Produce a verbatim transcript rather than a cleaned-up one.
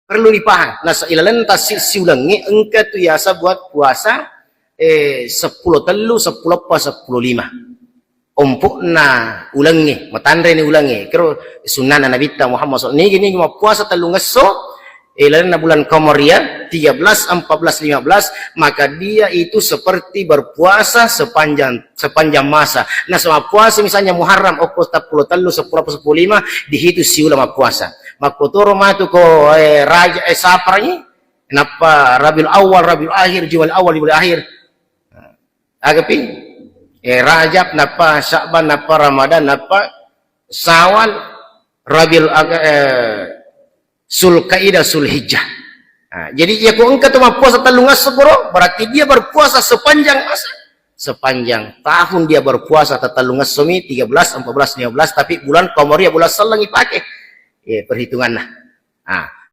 Perlu dipaham. Nah, ilalenna tassi siulengnge engka tu biasa buat puasa eh, seppulo tellu, seppulo eppa, seppulo lima. Ompo'na ulengnge, matanreni ulengnge. Kero sunnana Nabitta Muhammad sallallahu alaihi wasallam. Nigi-nigi mappuasa tellungesso, eh, lalenna bulan Qamariah, tiga belas, empat belas, lima belas, maka dia itu seperti berpuasa sepanjang sepanjang masa. Nah, sama puasa misalnya Muharram, okko seppulo tellu, seppulo eppa, seppulo lima, dihitung siuleng mappuasa. Makkotoro matu ko eh, Raja eh, Saparangi, nappa Rabiul Awal, Rabiul Akhir, Jumadil Awal, Jumadil Akhir. Agapi? Eh, Rajab, nappa Sya'ban, nappa Ramadan, nappa Syawal, Rabiul Ag- eh, Zulkaidah, Zulhijjah. Nah, jadi ya ko engka tu mappuasa tellungesso koro, berarti dia berpuasa sepanjang masa. Sepanjang tahun dia berpuasa tellungessomi, tiga belas, empat belas, lima belas, tapi bulan Qamariah, bulan selleng ipake. Ya, perhitunganna. Nah,